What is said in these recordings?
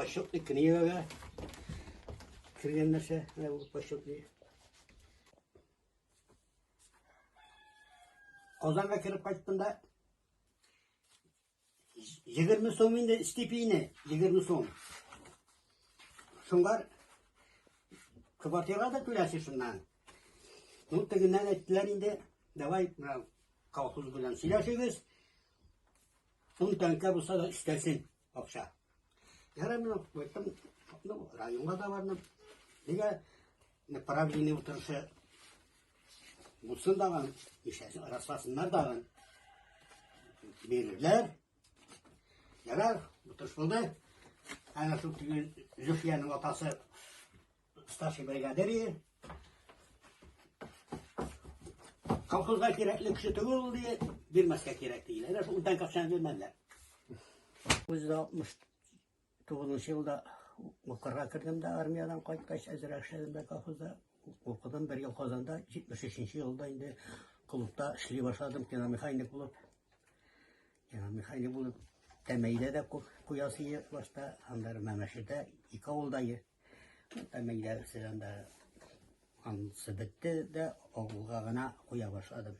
Почетный книгага кергән нәрсә, менә бу почетный. Казанга кереп кайттым да, 20 сум инде стипендия, 20 сум. Шуңар квартирага да түләсе шуннан. Ну, тегеннән әйттеләр инде, давай, менә колхоз белән сөйләшегез. Ун тәңкә булса да өстәлсен акча. Ярар, мин кайттым, ну, районга да бардым. Нигә правление утырышы булсын дагын, нишләсен, расласыннар дагын. Бирерләр. Ярар, утырыш булды. Әнә шул теге Зөфиянең атасы старший бригадир иде. Колхозга кирәкле кеше түгел ул ди, бирмәскә кирәк ди. Әнә шул унтан акчаны бирмәделәр. Үзе дә 69 елда укырга кердем дә армиядән кайткач әзрәк эшләдем дә колхозда. Укыдым бер ел Казанда, 73 елда инде клубта эшли башладым, киномеханик булып. Киномеханик булып Тәмәйдә дә куясы башта, аннары Мәмәширдә, ике авылда Тәмәйдә анда анысы бетте дә авылга гына куя башладым.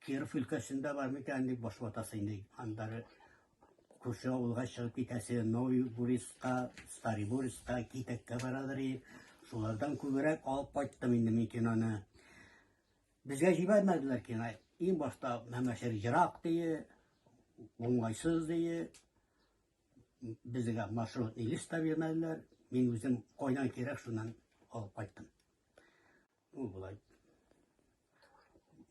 Киров өлкәсендә бар микән дип баш ватасы инде. Аннары күрше авылга чыгып китәсе, Новый Буриска, Старый Буриска, Китәккә барадыр. Шулардан күбрәк алып кайттым инде мин киноны. Безгә җибәрмәделәр кино. Иң башта Мәмәшир ерак дие, уңайсыз дие. Безгә маршрутный лист та бирмәделәр. Мин үзем кайдан кирәк шуннан алып кайттым. Ул болай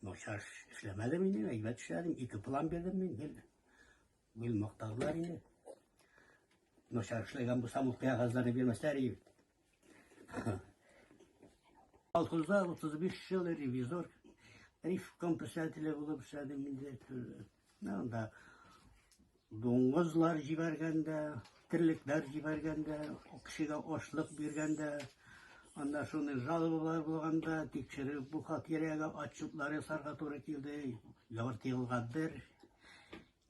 начар эшләмәдем инде, әйбәт эшләдем. Ике план бирдем мин. Гел, гел мактадылар инде. Начар эшләгән булсам, ул кәгазьләрне бирмәсләр иде. Колхозда 35 ел ревизор, ревком председателе булып эшләдем инде. Анда дуңгызлар җибәргәндә, терлекләр җибәргәндә, кешегә ашлык биргәндә, анда шундый жалобалар булганда, тикшереп бухгалтериягә отчетлар ясарга туры килде. Ярты елга бер,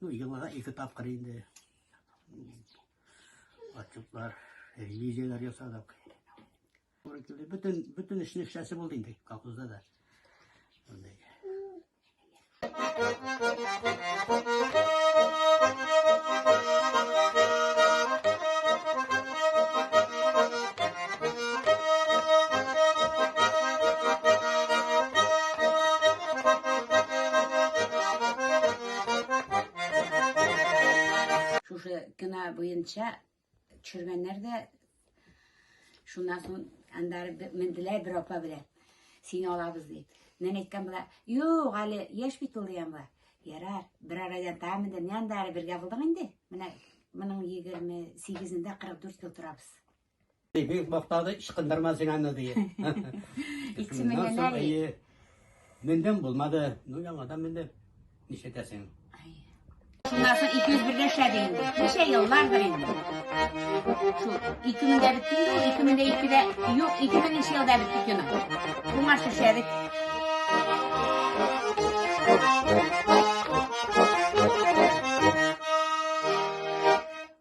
ну, елга ике тапкыр инде отчетлар, ревизияләр ясадык. Туры килде. Бөтен, бөтен эшне эшләсе булды инде колхозда да. Шундый. Шушы кына буенча төшергәннәр дә шуннан соң аннары менделәр бер апа белән. Сине алабыз ди. Мен әйткән була, юк, әле яшь бит ул дигән була. Ярар, бер арадан тагын менде. Менә анда әле бергә булдык инде. Менә моның 28-ендә 44 ел торабыз. Бик мактады, ычкындырма син аны ди. Икесе менгәннәр. Мендем булмады. Ну, яңадан мендем. Нишләтәсең? Шуннан соң 201-дә эшләде инде. Ничә еллардыр инде. Шул 2000-дә бетте инде ул, 2002-дә, юк, 2000 елда бетте кино. Уңаш эшләдек.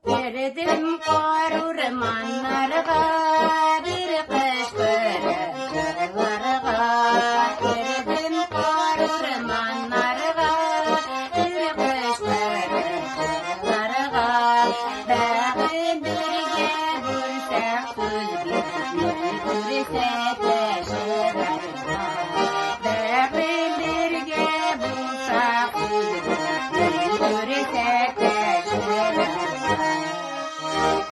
Кердем кар урманнарга, бер кычкырып җырларга. Кердем кар урманнарга, бер кычкырып җырларга. Бәгырь бергә бүлсәк, күз бирми күрсәк.